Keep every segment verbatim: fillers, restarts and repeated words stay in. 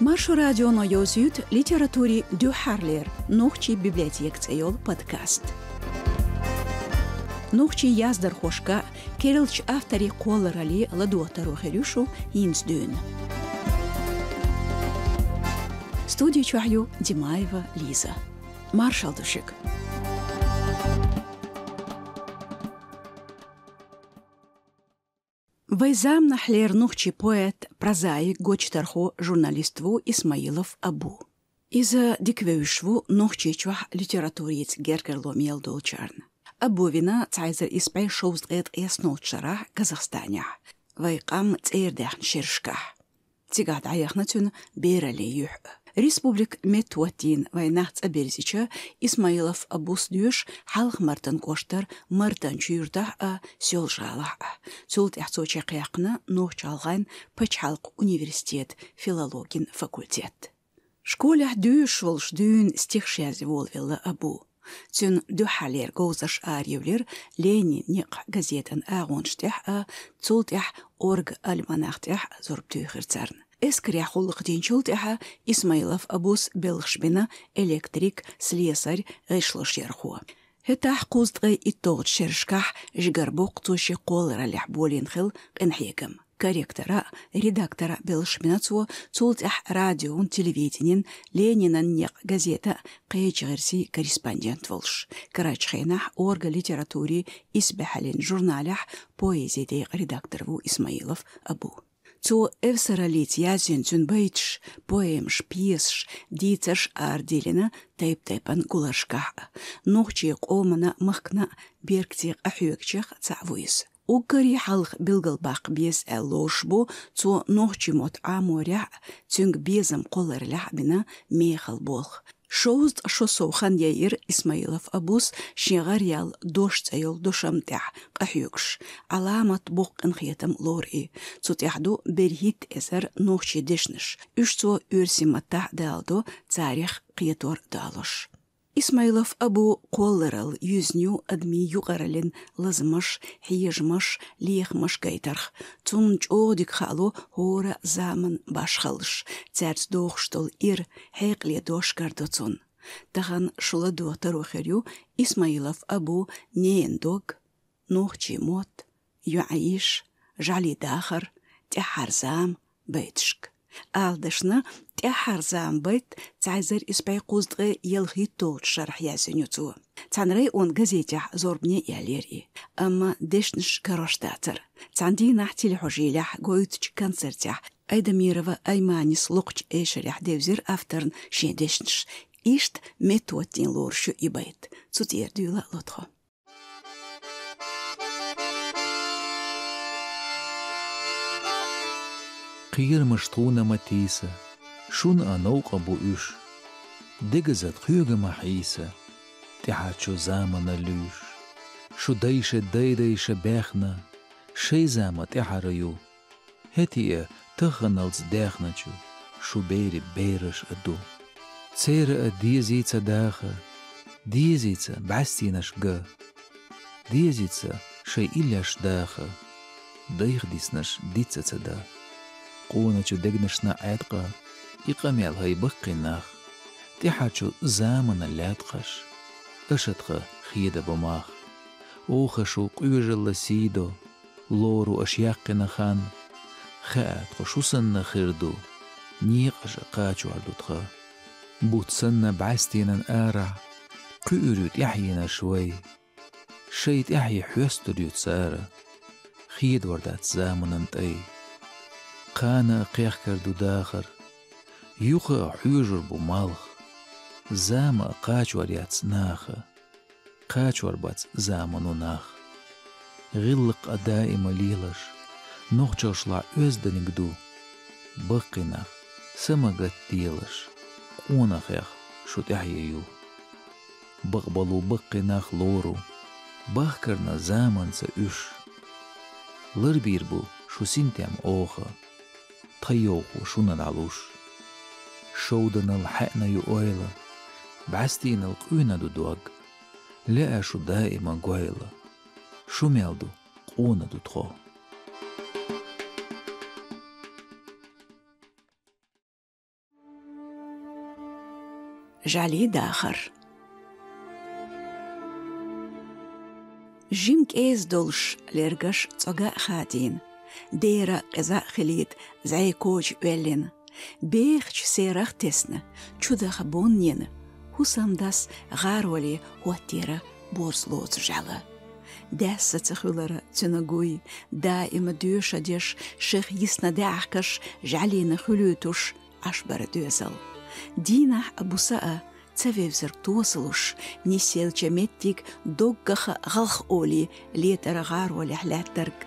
Маршо радионо йовзуьйту литературин дуьххьарлера «Нохчийн библиотека» цӀе йолу подкаст. Нохчийн яздархошка, керлачу авторийн кхолларалле ладогӀа таро хир ю шу хӀинца дуьйна. Студи чохь ю Димаева Лиза. Маршалла ду шуьга. Вайн заманахьлера нохчийн поэт, прозаик, гочдархо, журналист ву Исмаилов Абу. Иза дика вевзаш ву Нохчийчохь литературица гергарло мел долчарна. Абу вина цхьа эзар исс бӀе шовзткъе ткъайоьсналгӀачу шарахь Казахстанехь, вайн къам цӀера даьхначу шерашкахь. Цигахь дӀаяхна цуьнан бераллин юьхь. Республика меттахӀоттийна вайн нах цӀа бирзича, Исмаилов Абус доьшу Хьалха-Мартан кӀоштара Мартанчу юьртахь а, Соьлжа-ГӀалахь а. Цул тӀаьхьа цо чекхъяьккхина Нохч-ГӀалгӀайн пачхьалкхан университетан филологин факультет. Школехь доьшуш волуш дуьйна стихаш язъян волавелла Абу. Цуьнан дуьххьарлера говзарш арайевлира «Ленинан некъ» газетан агӀонаш тӀехь а, цул тӀаьхьа «Орга» альманах тӀехь а зорба туьйхира царна. Эскарехь гӀуллакх динчул тӀаьхьа Исмаилов Абус белхаш бина электрик, слесарь, гӀишлошъярхо. ХӀетахь кхузткъе итталгӀачу шерашкахь жигара боккха цо шен кхоллараллехь болийна хилла къинхьегам. Корректора а, редактора а белхаш бина цо, цул тӀаьхьа радион, телевиденин, «Ленинан некъ» газетан кхечу гӀирсийн корреспондент волуш. Карарчу хенахь «Орга» литературин исбаьхьаллин журналехь поэзин декъан редактор ву Исмаилов Абу. Цо эвсараллица язйина цуьнан байташ, поэмаш, пьесаш, дийцарш арадиллина тайп-тайпана гуларшкахь а. Нохчийн къомана а, махкана а бергце къахьоьгучех цхьаъ ву иза. Уггаре хьалха билгалбаккха беза аьлла лоруш бу цо нохчийн мотт Ӏаморехь а, цуьнга безам кхоллараллехь а бина мехала болх. Шовзткъа шо сов хан яйира Исмаилов Абус шен гӀараяьлла «Дош» цӀе йолу дошам тӀехь къахьоьгуш, Ӏаламат боккха къинхетам лору и. Цу тӀехь ду берхӀитта эзар нохчийн дешнаш. Уьш цо оьрсийн маттахь даладо, царех кхетор а далош. Исмаилов Абун кхолларалла юьзна ю адамийн юкъараллин лазамаш, хьежамаш, лехамаш гайтарх. Цунна чӀогӀа дика хаало хӀора заманан башхаллаш, цаьрца дохуш долу ира, хьекъале дош карадо цунна. Тахана шу ладогӀа таро хир ю Исмаилов Абун «Ненан дог», «Нохчийн мотт», «ЙоӀ-йиша», «ЖӀаьлин дахар», «ТӀаьххьара зама» байташка. Ала дашна, «ТӀаьххьара зама» байт цхьа эзар исс бӀе кхузткъе ялхитталгӀачу шарахь язйина ю цо. Цхьана районан газетехь зорбане а яьллера и. Амма дешнаш карош дацара. Цхьана дийнахь телехьожийлехь гойтучу концертехь Айдамирова Айманис локхучу эшарехь девзира авторна шен дешнаш. Иштта меттахӀоттийна лоруш ю и байт. Цу тӀера дуьйла а ло тхо. Кхерамаш тхуна ма тийса, шуна а новкъа бу уьш. Дегаза тхоьга ма хьийса, тӀаьххьарчу замана луьйш. Шу дайша, дайдайша баьхна, шайн зама тӀаьххьара ю. ХӀетте а таханалц даьхначу шу берийн бераш а ду. Церан а дезий ца даха, дезийца бӀаьстенаш ган. Дезийца шайн иллеш даха, дайх диснарш дицца ца дан. Къоначу дегнашна Ӏаьткъа и къамел хӀай баккхий нах, тӀаьхьарчу замана лаьтта хаш, аша тхан хеда бу мах. Оха шу къоьжалла сий до, лору аша яьккхина хан. Хаьа, тхо шу санна хир ду, некъаша кхачор ду тхан. Бутт санна бӀаьстенан арахь кхуьур ю тӀаьхьенаш вай. Шайн тӀаьхье хьоьстур ю цара, хедор дац заманан тӀай. Кхана а кхехкар ду дахар, юха а хьоьжур бу малх. Зама а кхачор яц наха, кхачор бац замано нах. ГӀиллакх а даима лелаш, нохчалшлахь оьзданиг ду. Баккхий нах, са ма гатделаш, къонахех шу тӀаьхье ю. Бакъболу баккхий нах лору, бахкарна заманца уьш. Ларбийр бу шу синтем оха, тхан йовхо шуна дӀалуш. Шовданал хьаьъна ю ойла, бӀаьстенал къуьйна ду дог. Лаьа шу даима гойла, шу мел ду, къона ду тхо. ЖӀалий дахар. Жим кӀеза долуш лергаш цӀога а хадийна, дера къеза а хилийта зӀе коча оьллина, бехачу серах а тесна, чу даха боннена, хӀусамдас гӀароле хӀоттийра борз лоцу жӀаьла. Даьсса ца хуьлура цуьнан гуй, даима доьшадеш, шех йисна даьӀахкаш жӀаьлина хуьлуьйтуш Ӏаш бара доьзал. Дийнахь а, буса а ца вевзарг тосалуш, нисъелча меттиг доггах а гӀалх олий летара гӀаролехь лаьттарг.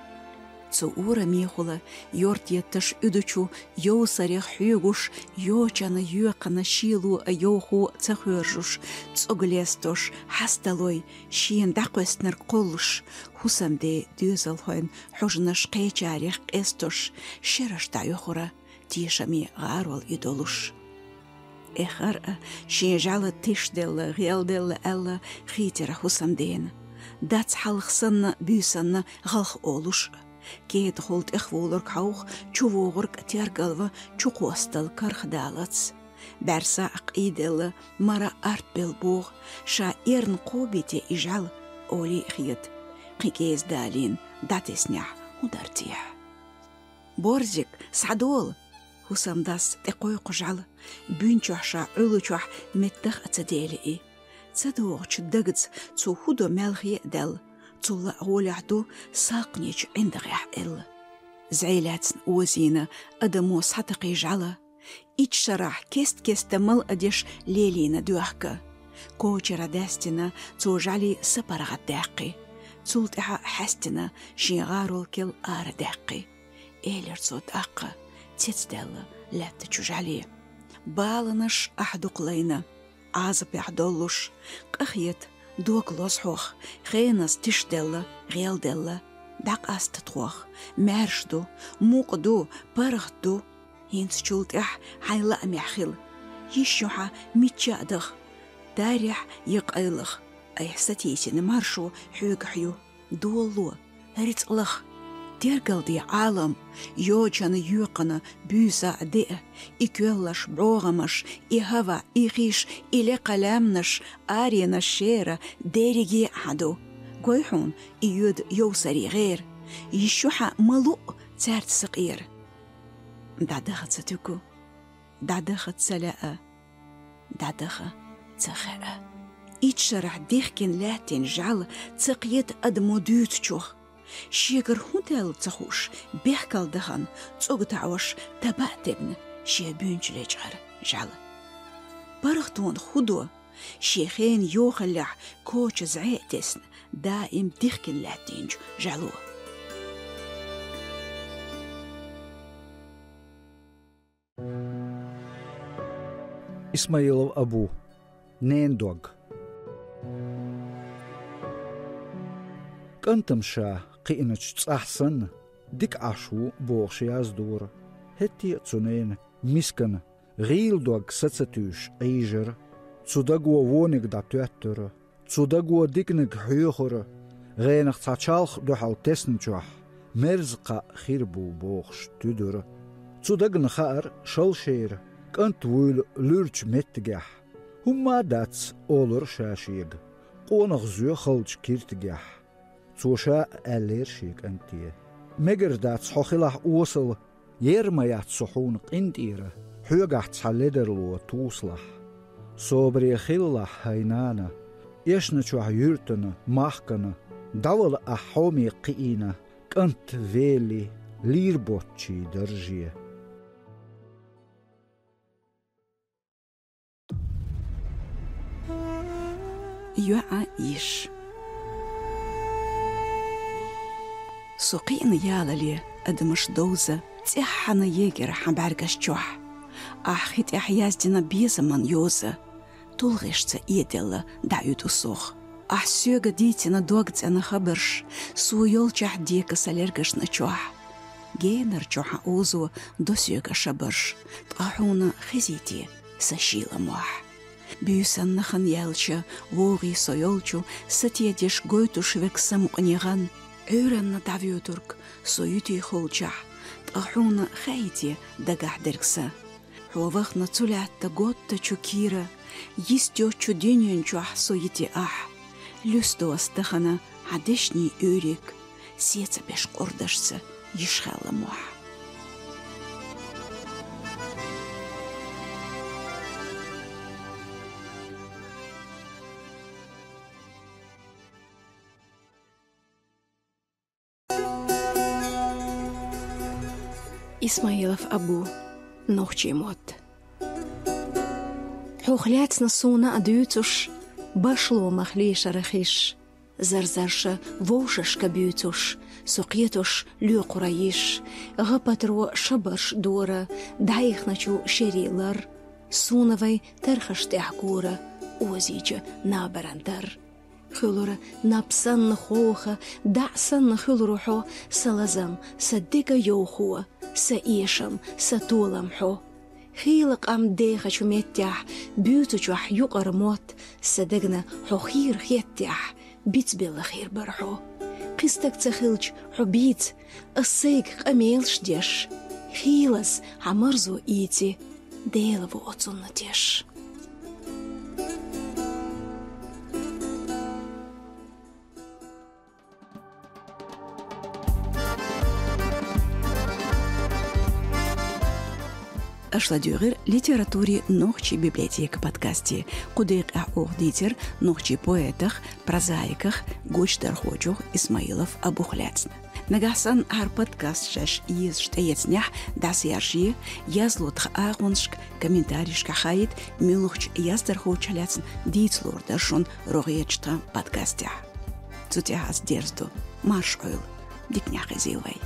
Цу урамехула йортетташ уьдучу йовсарех хьоьгуш, йочана йоькхана шело а йовхо а ца хоьржуш, цӀога лестош, хьасталой, шена дӀакхоьссинарг кхоллуш, хӀусамден доьзалхойн хьожанаш кхечарех къестош, шераш дӀаоьхура, тешаме гӀарол и долуш. Эххар а шен жӀаьла тишделла, гӀелделла аьлла хийтира хӀусамдена. Дац хьалха санна, буьйсанна гӀалх олуш а. Кедахула тӀехволург хьовха, чувогӀург тергалва, чукхостал карх далац. БӀаьрса а къийделла, мара артбелла богӀу, ша эрна кхобийте и жӀаьла, олий а хета, кхин кӀеза далийна дӀатеснехь хӀун дара техьа. «Борзик, схьадола!» ХӀусамдас тӀекхойкху жӀаьла, буьн чохь ша Ӏуьллучохь меттах а ца дели и. Ца догӀучу дагца цо хӀун до мелхе а даьлла, цул а гӀолехь ду салкханечу ӀиндагӀехь элла. ЗӀе лаьцна озийна адамо схьатакхий жӀаьла, ичча шарахь кест-кеста мала а деш лелийна доьхка. Кочара даьстина цо жӀаьлий са паргӀатдаьккхи, цул тӀаьхьа хьаьстина шен гӀарол кел арадаьккхи. Элира цо тӀаккха, цецдаьлла лаьттачу жӀаьле: «Баланаш ахь дукхалайна, Ӏазапехь доллуш, къахета, дог лоза хьох, хеназ тишделла, гӀелделла, дӀакъаста тхох, маьрша ду, мукъа ду, паргӀат ду. ХӀинца чул тӀаьхьа хьайн лаамехь хила, йиш ю хьан мичча а даха, дарехь я къайлаха, айхьа сатийсина маршо хьоьгахь ю. Долало, рицкъ лаха. Тергалде Ӏалам, йочана йоькхана буьйса а деа, и коьллаш, бӀогӀамаш, и хӀава, и хиш, и лекха лаьмнаш, аренаш шера, дерриге а хьан ду. Гой хьуна, и йоьду йовсарий гӀера, йиш ю хьан ма луъ цаьрца сакъера». ДӀадаха ца туьгу, дӀадаха ца лаьа, дӀадаха ца хаьа. Ичча шарахь дихкина лаьттина жӀаьла ца кхета адамо дуьйцучух. Шегара хӀун даьлла ца хууш, бехкал дахана, цӀога таӀош, таба а тебна, шен буьнча лечкъара жӀаьла. ПаргӀатонах хӀун до, шен хенан йохаллехь коча зӀе а тесна, даим дихкина лаьттинчу жӀаьло. Исмаилов Абу. «Ненан дог». КӀантам ша кхиъначу цӀахь санна, дика Ӏаш ву бохуш яздора. ХӀетте а цу ненан мискана гӀийла дог са ца туьйсуш Ӏийжара. Цу даго вониг дӀатоьттура. Цу даго диканиг хьоьхура, гӀенах цхьа чалх дуьхьал тесначохь, мерза кхаъ хир бу бохуш туьдура. Цу дагна хаьара шалшера, кӀант вуйла луьрачу меттигехь. «ХӀумма а дац», — олура ша шега, — «къонах зоь халчу киртигехь». Цо ша а аьллера шен кӀанте: «Мегар дац хьо хилахь осал, ер ма яц со хьуна къинтӀера, хьоьгахь цхьа ледарло тусалахь. Собаре хилалахь, хӀай нана, эшначохь юьртана, махкана, дӀавала ахь хьоме кхиийна, кӀант велли, лийр боцчий дарже». ЙоӀан йиш. Со кхиъна ялале адамаш довза, цӀеххьана егира хьан бӀаьргаш чохь. Ахь хи тӀехь яздина безаман йоза, тулгӀешца эделла дӀауьду сох. Ахь соьга дийцина дог цӀена хабарш, со йолчохь дека сан лергашна чохь. Генар чу хьан озо до соьга шабарш, ткъа хьуна хезийте сан шийла мохь. Буьйсанна хан яьлча, вогӀий со йолчу, сатедеш гойтуш верг самукъане гӀан. Ӏуьйранна дӀавоьдург со юьтий хилчахь, ткъа хьуна хаийте дагахь дерг сан. Хьо вахана цу лаьтта готта чу кийра, йист йоцчу дуьнен чохь со йити ахь. Луьсту ас тахана хьан дешнийн уьйриг, сеца беш къурдашца йиш хелла мохь. Исмаилов Абу. Нохчийн мотт. Хьох лаьцна суна а дуьйцуш, башломах лийшара хиш. Зар-зарша вовшашка буьйцуш, со кхетош лоькхура йиш. ГӀа патро шабарш дора, дӀайихначу шерий лар. Суна вай тархаш тӀехь гора, озийча набаран дар. Хуьлура наб санна хоха, даӀ санна хуьлура хьо, сан лазам, сан дега йовхо, сан эшам, сан толам хьо. Хийла къам дехачу меттехь, буьйцучохь юкъара мотт, сан дегна хьо хийра хеттехь, бицбелла хир бара хьо. Кхин стаг ца хилча, хьо бийца, ас сайга къамелаш деш, хийлаза хьан марзо ийци, Дела ву оцунна теш. Аша ладуьйгӀира литературин нохчийн библиотека подкасте. Кху декъехь оха дийцира нохчийн поэтах, прозаиках, гочдархочух Исмаилов Абух лаьцна. Нагахь санна хӀара подкаст шаьш езаш тӀеэцнехь, дӀасаяржае, язло тхан агӀонашка, комментарийшка, хаийта, муьлххачу яздархочух лаьцна дийца лур дара шуна рогӀерчу тхан подкастехь. Цу тӀехь ас дерза ду. Марша Ӏойла. Диканехь хезийла вай.